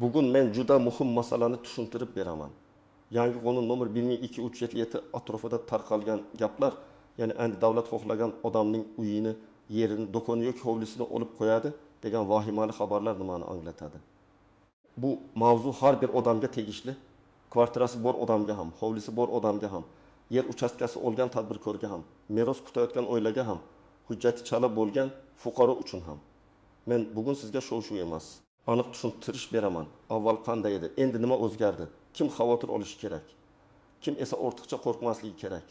Bugun men juda muhim masalani tushuntirib beraman. Yangi qonun nomer 1237 atrofida tarqalgan gaplar, ya'ni endi davlat xohlagan odamning uyini, yerini, do'koni yoki hovlisini olib qo'yadi degan vahimali xabarlar nimani anglatadi? Bu mavzu har bir odamga tegishli. Kvartirasi bor odamga ham, hovlisi bor odamga ham, yer uchastkasi olgan tadbirkorga ham, meros kutayotgan oilaga ham, hujjati chala bo'lgan fuqaro uchun ham. Men bugun sizga shov-shuv emas, aniq tushuntirish beraman. Avval qanday edi, endi nima o'zgardi, kim xavotir olishi kerak, kim esa ortiqcha qo'rqmasligi kerak.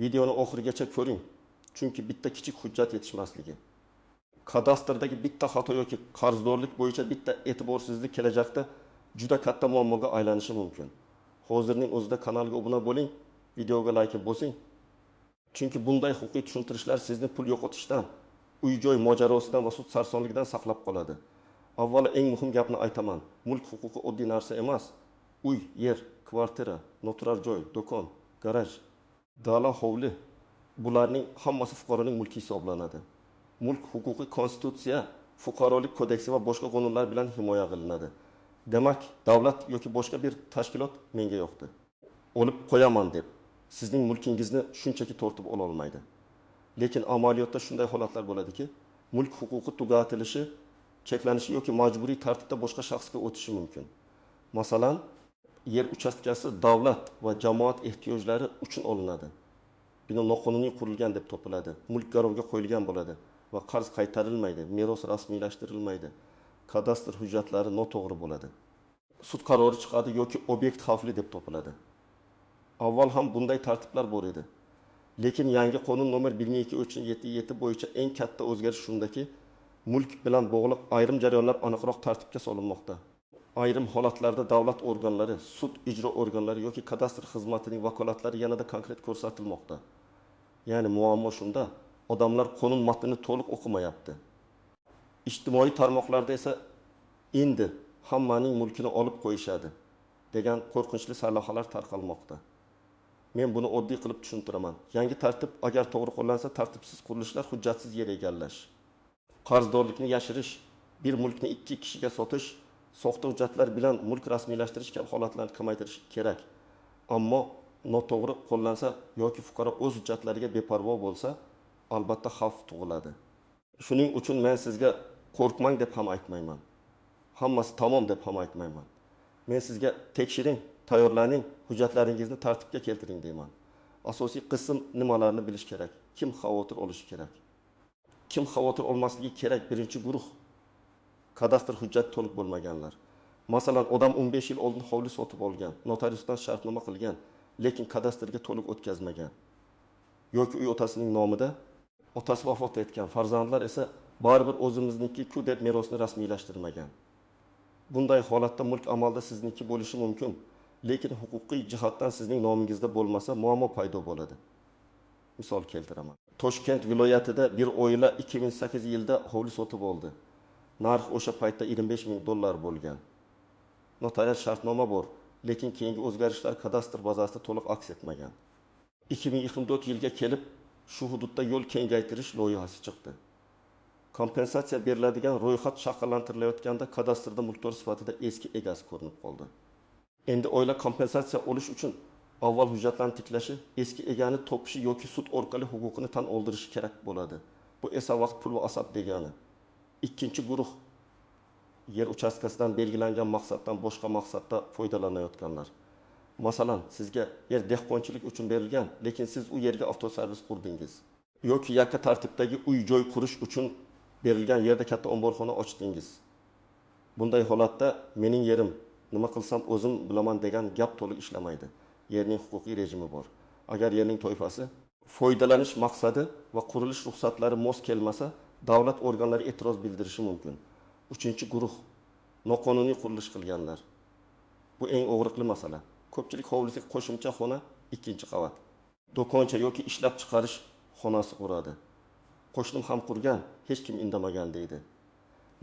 Videoni oxirigacha ko'ring, chunki bitta kichik hujjat yetishmasligi, kadastrdagi bitta xato yoki qarzdorlik bo'yicha bitta e'tiborsizlik kelajakda juda katta muammoga aylanishi mumkin. Hozirning o'zida kanalga obuna bo'ling, videoga like bosing. Chunki bunday huquqiy tushuntirishlar sizni pul yo'qotishdan, uy-joy mojarosidan va sud sarsonligidan saqlab qoladi. Avvalo eng muhim gapni aytaman. Mulk huquqi oddiy narsa emas. Uy, yer, kvartira, noturar joy, do'kon, garaj, dala, hovli bularning hammasi fuqaroning mulki hisoblanadi. Mulk huquqi konstitutsiya, fuqarolik kodeksi va boshqa qonunlar bilan himoya qilinadi. Demak, davlat yoki boshqa bir tashkilot menga yo'qdi, olib qo'yaman deb sizning mulkingizni shunchaki tortib ola olmaydi. Lekin amaliyotda shunday holatlar bo'ladiki, mulk huquqi tugatilishi, cheklanishi yoki majburiy tartibda boshqa shaxsga o'tishi mumkin. Masalan, yer uchastkasi davlat va jamoat ehtiyojlari uchun olinadi. Bino noqonuniy qurilgan deb topiladi, mulk garovga qo'yilgan bo'ladi va qarz qaytarilmaydi, meros rasmiylashtirilmaydi, kadastr hujjatlari noto'g'ri bo'ladi. Sud qarori chiqadi yoki obyekt xavfli deb topiladi. Avval ham bunday tartiblar bor edi. Lekin yangi qonun nomer 1237 bo'yicha eng katta o'zgarish shundaki, mulk bilan bog'liq ayrim jarayonlar aniqroq tartibga solinmoqda. Ayrim holatlarda davlat organlari, sud ijro organlari yoki kadastr xizmatining vakolatlari yanada konkret ko'rsatilmoqda. Ya'ni muammo shunda, odamlar qonun matnini to'liq o'qimayapti. Ijtimoiy tarmoqlarda esa endi hammaning mulkini olib qo'yishadi degan qo'rqinchli sarlavhalar tarqalmoqda. Men buni oddiy qilib tushuntiraman. Yangi tartib agar to'g'ri qo'llansa, tartibsiz qurilishlar, hujjatsiz yer egallash, qarzdorlikni yashirish, bir mulkni ikki kishiga sotish, soxta hujjatlar bilan mulk rasmiylashtirish kabi holatlarni kamaytirish kerak. Ammo noto'g'ri qo'llansa yoki fuqaro o'z hujjatlariga beparvo bo'lsa, albatta xavf tug'iladi. Shuning uchun men sizga qo'rqmang deb ham aytmayman. Hammasi tamom deb ham aytmayman. Men sizga tekshiring, tayyorlaning, hujjatlaringizni tartibga keltiring deyman. Asosiy qism nimalarni bilish kerak? Kim xavotir olishi kerak? Kim xavotir olmasligi kerak? Birinchi guruh kadastr hujjati to'liq bo'lmaganlar. Masalan, odam 15 yil oldin hovli sotib olgan, notariusdan shartnoma qilgan, lekin kadastrga to'liq o'tkazmagan. Yoki uy otasining nomida, otasi vafot etgan, farzandlar esa baribir o'zimizniki-ku deb merosni rasmiylashtirmagan. Bunday holatda mulk amalda sizniki bo'lishi mumkin, lekin huquqiy jihatdan sizning nomingizda bo'lmasa muammo paydo bo'ladi. Misol keltiraman. Toshkent viloyatida bir oila 2008 yilda hovli sotib oldi. Narx o'sha paytda $25 000 bo'lgan. Notarial shartnoma bor, lekin keyingi o'zgarishlar kadastr bazasida to'liq aks etmagan. 2024 yilga kelib shu hududda yo'l kengaytirish loyihasi chiqdi. Kompensatsiya beriladigan ro'yxat shakllantirilayotganda kadastrda mulkdor sifatida eski egasi ko'rinib qoldi. Endi oila kompensatsiya olish uchun avval hujjatlarni tiklashi, eski egani topishi yoki sud orqali huquqini tan oldirishi kerak bo'ladi. Bu esa vaqt, pul va asab degani. Ikkinchi guruh yer uchastkasidan belgilangan maqsaddan boshqa maqsadda foydalanayotganlar. Masalan, sizga yer dehqonchilik uchun berilgan, lekin siz u yerga avtoservis qurdingiz yoki yakka tartibdagi uy-joy qurish uchun berilgan yerda katta omborxona ochdingiz. Bunday holatda mening yerim, nima qilsam o'zim bilaman degan gap to'liq ishlamaydi. Yerning huquqiy rejimi bor. Agar yerning toifasi, foydalanish maqsadi va qurilish ruxsatlari mos kelmasa, davlat organlari e'tiroz bildirishi mumkin. Uchinchi guruh noqonuniy qurilish qilganlar. Bu eng og'riqli masala. Ko'pchilik hovlisiga qo'shimcha xona, ikkinchi qavat, do'koncha yoki ishlab chiqarish xonasi quradi. Qo'shnim ham qurgan, hech kim indamagan deydi.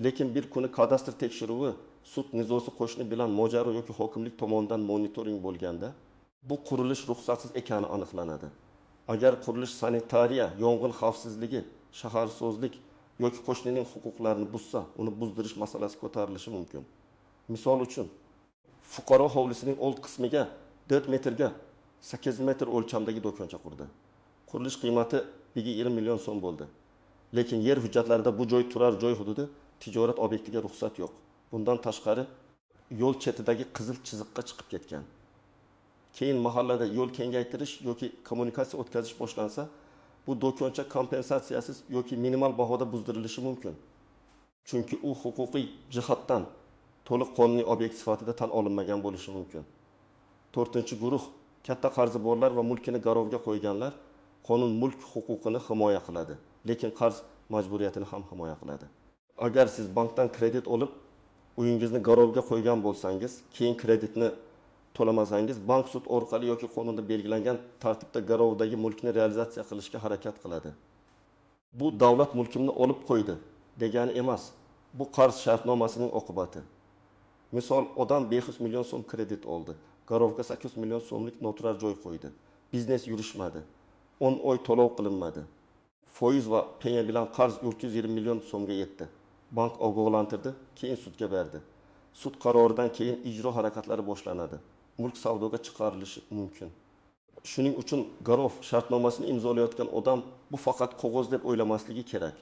Lekin bir kuni kadastr tekshiruvi, sud nizosi qo'shni bilan mojaro yoki hokimlik tomonidan monitoring bo'lganda bu qurilish ruxsatsiz ekani aniqlanadi. Agar qurilish sanitariya, yong'in xavfsizligi, shaharsozlik yoki qo'shnining huquqlarini buzsa, uni buzdirish masalasi ko'tarilishi mumkin. Misol uchun, fuqaro hovlisining old qismiga 4 metrga 8 metr o'lchamdagi do'koncha qurdi. Qurilish qiymati 1,5 million so'm bo'ldi. Lekin yer hujjatlarida bu joy turar joy hududi, tijorat obyektiga ruxsat yo'q. Bundan tashqari yo'l chetidagi qizil chiziqqa chiqib ketgan. Keyin mahallada yo'l kengaytirish yoki kommunikatsiya o'tkazish boshlansa, bu do'koncha kompensatsiyasiz yoki minimal bahoda buzdirilishi mumkin. Chunki u huquqiy jihatdan to'liq qonuniy obyekt sifatida tan olinmagan bo'lishi mumkin. To'rtinchi guruh katta qarzi borlar va mulkini garovga qo'yganlar. Qonun mulk huquqini himoya qiladi, lekin qarz majburiyatini ham himoya qiladi. Agar siz bankdan kredit olib, uyingizni garovga qo'ygan bo'lsangiz, keyin kreditni to'lamasangiz, bank sud orqali yoki qonunda belgilangan tartibda garovdagi mulkni realizatsiya qilishga harakat qiladi. Bu davlat mulkimni olib qo'ydi degani emas. Bu qarz shartnomasining oqibati. Misol, odam 500 million so'm kredit oldi. Garovga 800 million so'mlik noturar joy qo'ydi. Biznes yurishmadi. 10 oy to'lov qilinmadi. Foiz va penya bilan qarz 420 million so'mga yetdi. Bank ogohlantirdi, keyin sudga berdi. Sud qaroridan keyin ijro harakatlari boshlanadi. Mulk savdoga chiqarilishi mumkin. Shuning uchun garov shartnomasini imzolayotgan odam bu faqat qog'oz deb o'ylamasligi kerak.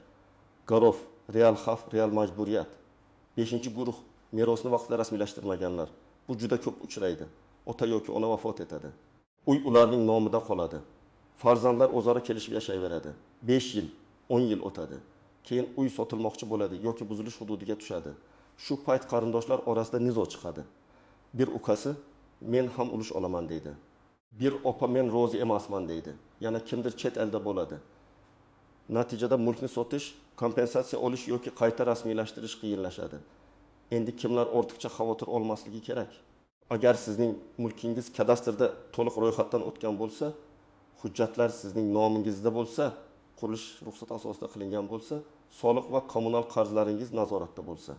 Garov real xavf, real majburiyat. 5-guruh merosni vaqtida rasmiylashtirmaganlar. Bu juda ko'p uchraydi. Ota yoki ona vafot etadi. Uy ularning nomida qoladi. Farzandlar o'zaro kelishib yashayveradi. 5 yil, 10 yil o'tadi. Keyin uy sotilmoqchi bo'ladi yoki buzilish hududiga tushadi. Shu payt qarindoshlar orasida nizo chiqadi. Bir ukasi men ham ulush olaman deydi. Bir opa men rozi emasman deydi. Yana kimdir chet elda bo'ladi. Natijada mulkni sotish, kompensatsiya olish yoki qayta rasmiylashtirish qiyinlashadi. Endi kimlar ortiqcha xavotir olmasligi kerak? Agar sizning mulkingiz kadastrda to'liq ro'yxatdan o'tgan bo'lsa, hujjatlar sizning nomingizda bo'lsa, qurilish ruxsati asosida qilingan bo'lsa, soliq va kommunal qarzlaringiz nazoratda bo'lsa,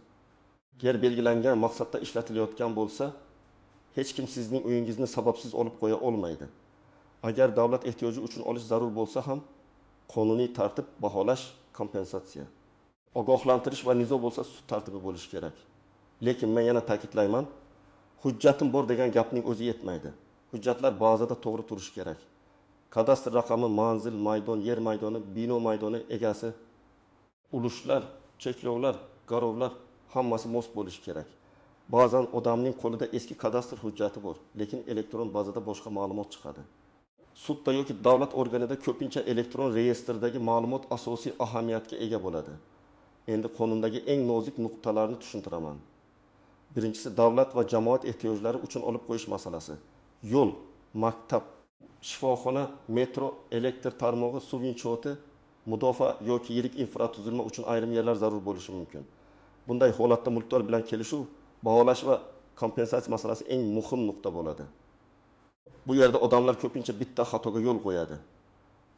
yer belgilangan maqsadda ishlatilayotgan bo'lsa, hech kim sizning uyingizni sababsiz olib qo'ya olmaydi. Agar davlat ehtiyoji uchun olish zarur bo'lsa ham, qonuniy tartib, baholash, kompensatsiya, ogohlantirish va nizo bo'lsa sud tartibi bo'lishi kerak. Lekin men yana ta'kidlayman, hujjatim bor degan gapning o'zi yetmaydi. Hujjatlar bazada to'g'ri turishi kerak. Kadastr raqami, manzil, maydon, yer maydoni, bino maydoni egasi, ulushlar, cheklovlar, garovlar hammasi mos bo'lishi kerak. Ba'zan odamning qo'lida eski kadastr hujjati bor, lekin elektron bazada boshqa ma'lumot chiqadi. Sudda yoki davlat organida ko'pincha elektron reyestrdagi ma'lumot asosiy ahamiyatga ega bo'ladi. Endi qonundagi eng nozik nuqtalarni tushuntiraman. Birinchisi, davlat va jamoat ehtiyojlari uchun olib qo'yish masalasi. Yo'l, maktab, shifoxona, metro, elektr tarmog'i, suv inshooti, mudofaa yoki yirik infratuzilma uchun ayrim yerlar zarur bo'lishi mumkin. Bunday holatda mulkdor bilan kelishuv, baholash va kompensatsiya masalasi eng muhim nuqta bo'ladi. Bu yerda odamlar ko'pincha bitta xatoga yo'l qo'yadi.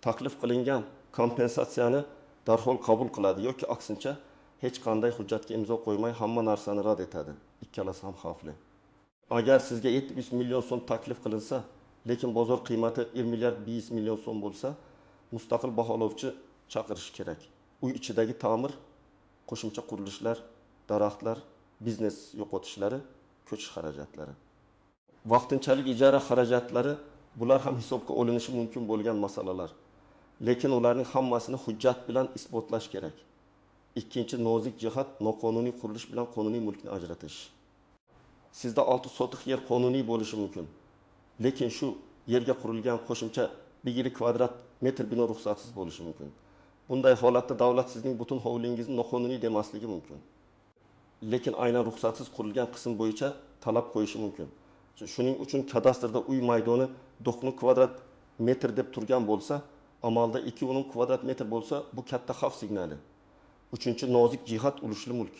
Taklif qilingan kompensatsiyani darhol qabul qiladi yoki aksincha hech qanday hujjatga imzo qo'ymay hamma narsani rad etadi. Ikkalasi ham xavfli. Agar sizga 700 million so'm taklif qilinsa, lekin bozor qiymati 1 milliard 500 million so'm bo'lsa, mustaqil baholovchi chaqirish kerak. Uy ichidagi ta'mir, qo'shimcha qurilishlar, daraxtlar, biznes yo'qotishlari, ko'chish xarajatlari. Vaqtinchalik ijara xarajatlari, bular ham hisobga olinishi mumkin bo'lgan masalalar. Lekin ularning hammasini hujjat bilan isbotlash kerak. Ikkinchi nozik jihat noqonuniy qurilish bilan qonuniy mulkni ajratish. Sizda 6 sotix yer qonuniy bo'lishi mumkin. Lekin shu yerga qurilgan qo'shimcha 1 kvadrat metr bino ruxsatsiz bo'lishi mumkin. Bunday holatda davlat sizning butun hovlingizni noqonuniy demasligi mumkin. Lekin aynan ruxsatsiz qurilgan qism bo'yicha talab qo'yishi mumkin. Shuning uchun kadastrda uy maydoni 9 kvadrat metr deb turgan bo'lsa, amalda 2,5 kvadrat metr bo'lsa, bu katta xavf signali. Uchinchi nozik jihat ulushli mulk.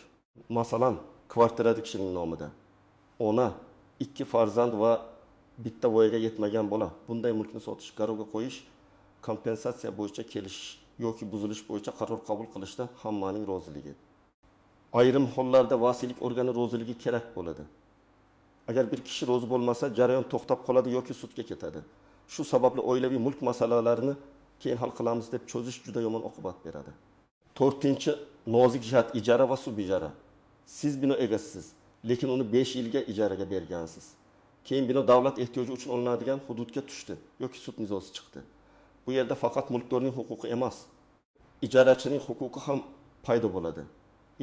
Masalan, kvartirada kishining nomida ona, 2 farzand va bitta voyaga yetmagan bola. Bunday mulkni sotish, garovga qo'yish, kompensatsiya bo'yicha kelishish yoki buzilish bo'yicha qaror qabul qilishda hammaning roziligi. Ayrim hollarda vasiylik organi roziligi kerak bo'ladi. Agar bir kishi rozi bo'lmasa, jarayon to'xtab qoladi yoki sudga ketadi. Shu sababli oilaviy mulk masalalarini keyin hal qilamiz deb cho'zish juda yomon oqibat beradi. To'rtinchi nozik jihat ijara va subijara. Siz bino egasisiz, Lekin uni 5 yilga ijaraga bergansiz. Keyin bino davlat ehtiyoji uchun olinadigan hududga tushdi yoki sud nizosi chiqdi. Bu yerda faqat mulkdorning huquqi emas, ijarachining huquqi ham paydo bo'ladi.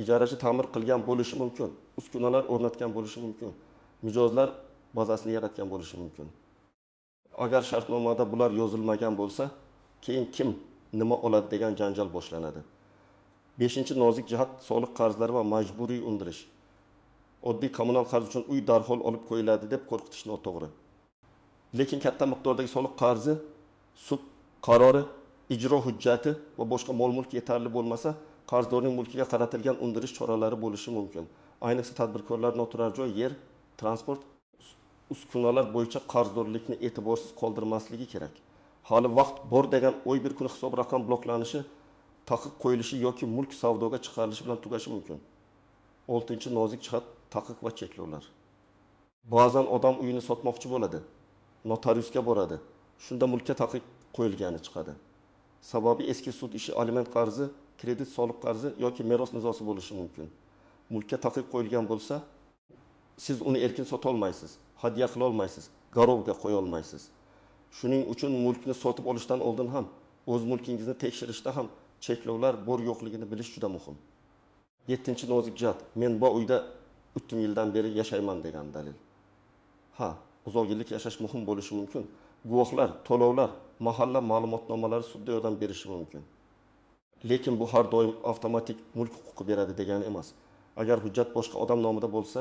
Ijarachi ta'mir qilgan bo'lishi mumkin, uskunalar o'rnatgan bo'lishi mumkin, mijozlar bazasini yaratgan bo'lishi mumkin. Agar shartnomada bular yozilmagan bo'lsa, keyin kim nima oladi degan janjal boshlanadi. 5-nozik jihat soliq qarzlari va majburiy undirish. Oddiy kommunal qarz uchun uy darhol olib qo'yiladi deb qo'rqitish noto'g'ri. Lekin katta miqdordagi soliq qarzi, sud qarori, ijro hujjati va boshqa mol-mulk yetarli bo'lmasa, qarzdorning mulkiga qaratilgan undirish choralari bo'lishi mumkin. Ayniqsa tadbirkorlar noturar joy, yer, transport, uskunalar bo'yicha qarzdorlikni e'tiborsiz qoldirmasligi kerak. Hali vaqt bor degan o'y bir kuni hisob raqam bloklanishi, taqiq qo'yilishi yoki mulk savdoga chiqarilishi bilan tugashi mumkin. 6-nozik jihat taqiq va cheklovlar. Ba'zan odam uyini sotmoqchi bo'ladi, notariusga boradi. Shunda mulkka taqiq qo'yilgani chiqadi. Sababi eski sud ishi, aliment qarzi, kredit soliq qarzi yoki meros nizosi bo'lishi mumkin. Mulkka taqiq qo'yilgan bo'lsa, siz uni erkin sota olmaysiz, hadya qila olmaysiz, garovga qo'ya olmaysiz. Shuning uchun mulkni sotib olishdan oldin ham, o'z mulkingizni tekshirishda ham cheklovlar bor yo'qligini bilish juda muhim. 7-nozik jihat, men bu uyda 3 yildan beri yashayman degan dalil. Ha, uzoq yillik yashash muhim bo'lishi mumkin. Guvohlar, to'lovlar, mahalla ma'lumotnomalari sudda yordam berishi mumkin. Lekin bu har doim avtomatik mulk huquqi beradi degani emas. Agar hujjat boshqa odam nomida bo'lsa,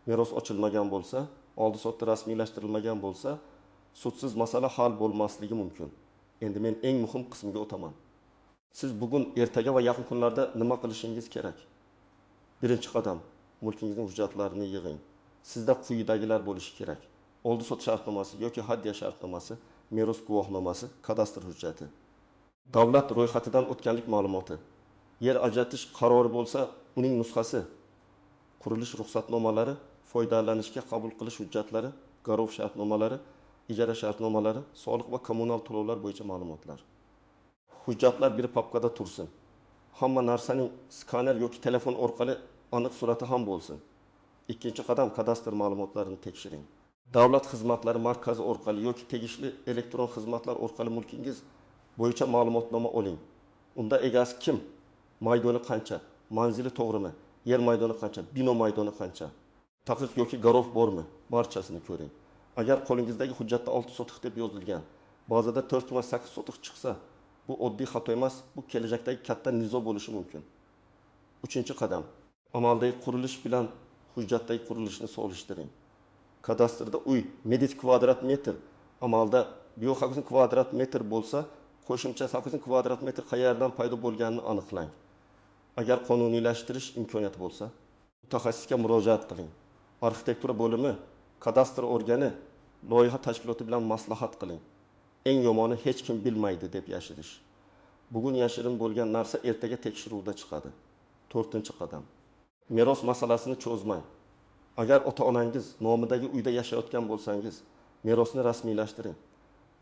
meros ochilmagan bo'lsa, oldi-sotdi rasmiylashtirilmagan bo'lsa, sudsiz masala hal bo'lmasligi mumkin. Endi men eng muhim qismiga o'taman. Siz bugun, ertaga va yaqin kunlarda nima qilishingiz kerak? 1-qadam, mulkingizning hujjatlarini yig'ing. Sizda quyidagilar bo'lishi kerak. Oldi-sot shartnomasi yoki hadya shartnomasi, meros guvohnomasi, kadastr hujjati. Davlat ro'yxatidan o'tganlik ma'lumoti. Yer ajratish qarori bo'lsa, uning nusxasi, qurilish ruxsatnomalari, foydalanishga qabul qilish hujjatlari, garov shartnomalari, ijara shartnomalari, soliq va kommunal to'lovlar bo'yicha ma'lumotlar. Hujjatlar bir papkada tursin. Hamma narsaning skaner yoki telefon orqali aniq surati ham bo'lsin. 2-qadam, kadastr ma'lumotlarini tekshiring. Davlat xizmatlari markazi orqali yoki tegishli elektron xizmatlar orqali mulkingiz bo'yicha ma'lumotnoma oling. Unda egasi kim, maydoni qancha, manzili to'g'rimi, yer maydoni qancha, bino maydoni qancha, taqiq yoki garov bormi, barchasini ko'ring. Agar qo'lingizdagi hujjatda 6 sotix deb yozilgan, ba'zida 4,8 sotix chiqsa, bu oddiy xato emas, bu kelajakdagi katta nizo bo'lishi mumkin. 3-qadam, amaldagi qurilish bilan hujjatdagi qurilishni solishtiring. Kadastrda uy medit kvadrat metr, amalda biohaqin kvadrat metr bo'lsa, qo'shimcha 8 kvadrat metr qayerdan paydo bo'lganini aniqlang. Agar qonuniylashtirish imkoniyati bo'lsa, mutaxassisga murojaat qiling. Arxitektura bo'limi, kadastr organi, loyiha tashkiloti bilan maslahat qiling. Eng yomoni hech kim bilmaydi deb yashirish. Bugun yashirin bo'lgan narsa ertaga tekshiruvda chiqadi. 4-qadam. Meros masalasini cho'zmang. Agar ota-onangiz nomidagi uyda yashayotgan bo'lsangiz, merosni rasmiylashtiring.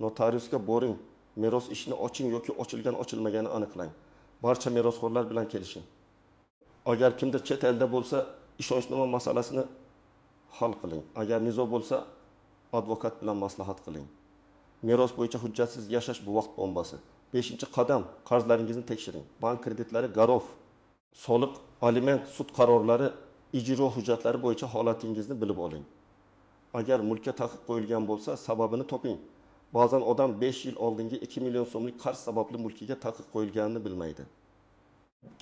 Notariusga boring, meros ishini oching yoki ochilgan ochilmaganini aniqlang. Barcha merosxo'rlar bilan kelishing. Agar kimdir chet elda bo'lsa, ishonchnoma masalasini hal qiling. Agar nizo bo'lsa, advokat bilan maslahat qiling. Meros bo'yicha hujjatsiz yashash bu vaqt bombasi. 5-qadam, qarzlaringizni tekshiring. Bank kreditlari, garov, soliq, aliment, sud qarorlari, ijro hujjatlari bo'yicha holatingizni bilib oling. Agar mulkka taqiq qo'yilgan bo'lsa, sababini toping. Ba'zan odam 5 yil oldingi 2 million so'mlik qarz sababli mulkiga taqiq qo'yilganini bilmaydi.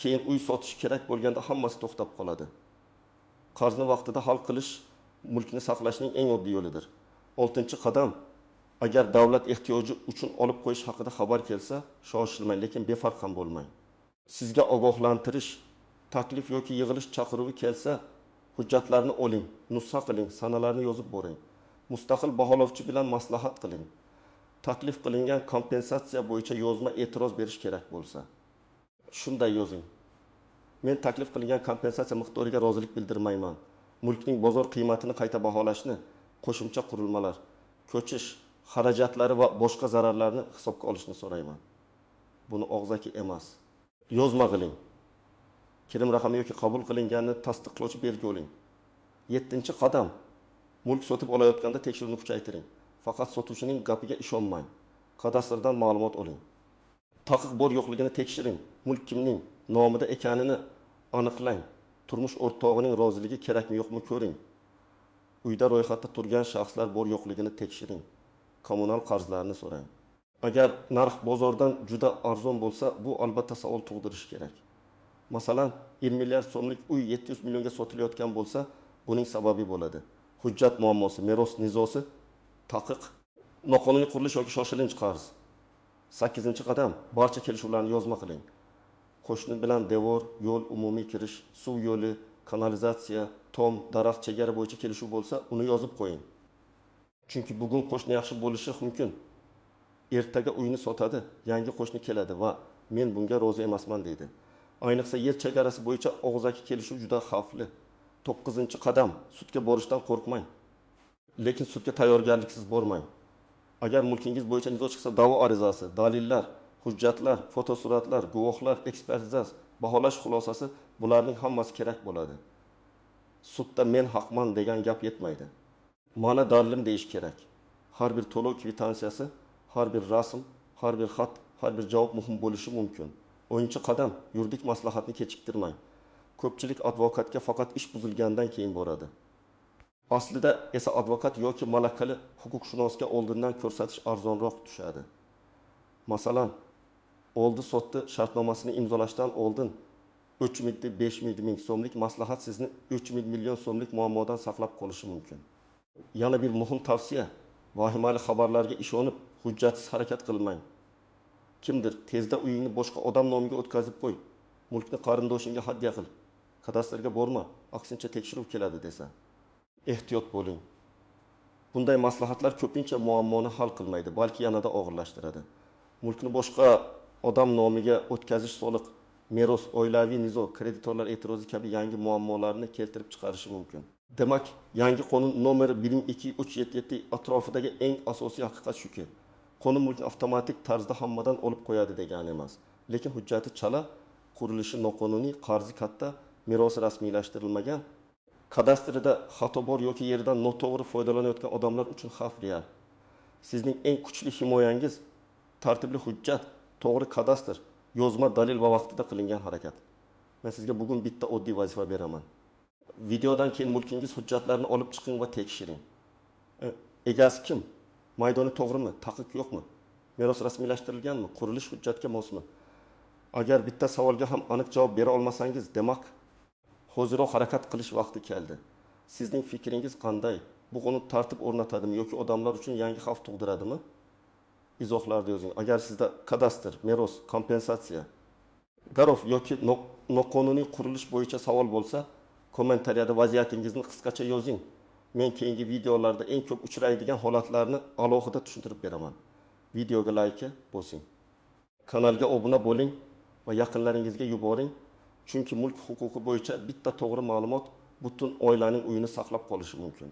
Keyin uy sotish kerak bo'lganda hammasi to'xtab qoladi. Qarzni vaqtida hal qilish mulkni saqlashning eng oddiy yo'lidir. 6-qadam, agar davlat ehtiyoji uchun olib qo'yish haqida xabar kelsa, shoshilmang, lekin befarq ham bo'lmang. Sizga ogohlantirish, taklif yoki yig'ilish chaqiruvi kelsa, hujjatlarni oling, nusxa qiling, sanalarni yozib boring. Mustaqil baholovchi bilan maslahat qiling. Taklif qilingan kompensatsiya bo'yicha yozma e'tiroz berish kerak bo'lsa, shunday yozing. Men taklif qilingan kompensatsiya miqdoriga rozilik bildirmayman. Mulkning bozor qiymatini qayta baholashni, qo'shimcha qurilmalar, ko'chish xarajatlari va boshqa zararlarni hisobga olishni so'rayman. Buni og'zaki emas, yozma qiling. Kirim raqami yoki qabul qilinganini tasdiqlovchi belgi oling. 7-qadam. Mulk sotib olayotganda tekshiruvni kuchaytiring. Faqat sotuvchining gapiga ishonmang. Kadastrdan ma'lumot oling. Taqiq bor yo'qligini tekshiring. Mulk kimning nomida ekanini aniqlang. Turmush o'rtog'ining roziligi kerakmi yo'qmi ko'ring. Uyda ro'yxatda turgan shaxslar bor yo'qligini tekshiring. Kommunal qarzlarni so'rang. Agar narx bozordan juda arzon bo'lsa, bu albatta savol tug'dirishi kerak. Masalan, 1 milliard so'mlik uy 700 millionga sotilayotgan bo'lsa, buning sababi bo'ladi. Hujjat muammosi, meros nizosi, taqiq, noqonuniy qurilish yoki shoshilinch qarz. 8-qadam. Barcha kelishuvlarni yozma qiling. Qo'shni bilan devor, yo'l, umumiy kirish, suv yo'li, kanalizatsiya, tom, daraxt chegara bo'yicha kelishuv bo'lsa, uni yozib qo'ying. Chunki bugun qo'shni yaxshi bo'lishi mumkin. Ertaga uyni sotadi, yangi qo'shni keladi va men bunga rozi emasman deydi. Ayniqsa yer chegarasi bo'yicha og'zaki kelishuv juda xavfli. 9-qadam. Sudga borishdan qo'rqmang. Lekin sudga tayyorgarliksiz bormang. Agar mulkingiz bo'yicha nizo chiqsa, da'vo arizasi, dalillar, hujjatlar, fotosuratlar, guvohlar, ekspertiza, baholash xulosasi, bularning hammasi kerak bo'ladi. Sudda men haqman degan gap yetmaydi. Mana dalilim deyish kerak. Har bir to'lov kvitansiyasi, har bir rasm, har bir xat, har bir javob muhim bo'lishi mumkin. 10-qadam. Yuridik maslahatni kechiktirmang. Ko'pchilik advokatga faqat ish buzilgandan keyin boradi. Aslida esa advokat yoki malakali huquqshunosga oldindan ko'rsatish arzonroq tushadi. Masalan, oldi-sotdi shartnomasini imzolashdan oldin 3 ming, 5 ming so'mlik maslahat sizni 3 million so'mlik muammodan saqlab qolishi mumkin. Yana bir muhim tavsiya: vahimali xabarlarga ishonib, hujjatsiz harakat qilmang. Kimdir tezda uyingni boshqa odam nomiga o'tkazib qo'y, mulkni qarindoshingga hadya qil, kadastrga borma, aksincha tekshiruv keladi desa, ehtiyot bo'ling. Bunday maslahatlar ko'pincha muammoni hal qilmaydi, balki yanada og'irlashtiradi. Mulkni boshqa odam nomiga o'tkazish soliq, meros, oilaviy nizo, kreditorlar e'tirozi kabi yangi muammolarni keltirib chiqarishi mumkin. Demak, yangi qonun nomer 12377 atrofidagi eng asosiy haqiqat shuki, qonun mulkni avtomatik tarzda hammadan olib qo'yadi degani emas. Lekin hujjati chala, qurilishi noqonuniy, qarzi katta, merosi rasmiylashtirilmagan, kadastrida xato bor yoki yerdan noto'g'ri foydalanayotgan odamlar uchun xavf real. Sizning eng kuchli himoyangiz tartibli hujjat, to'g'ri kadastr, yozma dalil va vaqtida qilingan harakat. Men sizga bugun bitta oddiy vazifa beraman. Videodan keyin mulkingiz hujjatlarini olib chiqing va tekshiring. Egasi kim? Maydoni to'g'rimi? Taqiq yo'qmi? Meros rasmiylashtirilganmi? Qurilish hujjatga mosmi? Agar bitta savolga ham aniq javob bera olmasangiz, demak, hoziroq harakat qilish vaqti keldi. Sizning fikringiz qanday? Bu qonun tartib o'rnatadimi yoki odamlar uchun yangi xavf tug'diradimi? Izohlarda yozing. Agar sizda kadastr, meros, kompensatsiya, garov yoki noqonuniy qurilish bo'yicha savol bo'lsa, kommentariyada vaziyatingizni qisqacha yozing. Men keyingi videolarda eng ko'p uchraydigan holatlarni alohida tushuntirib beraman. Videoga like bosing. Kanalga obuna bo'ling va yaqinlaringizga yuboring. Chunki mulk huquqi bo'yicha bitta to'g'ri ma'lumot butun oilaning uyini saqlab qolishi mumkin.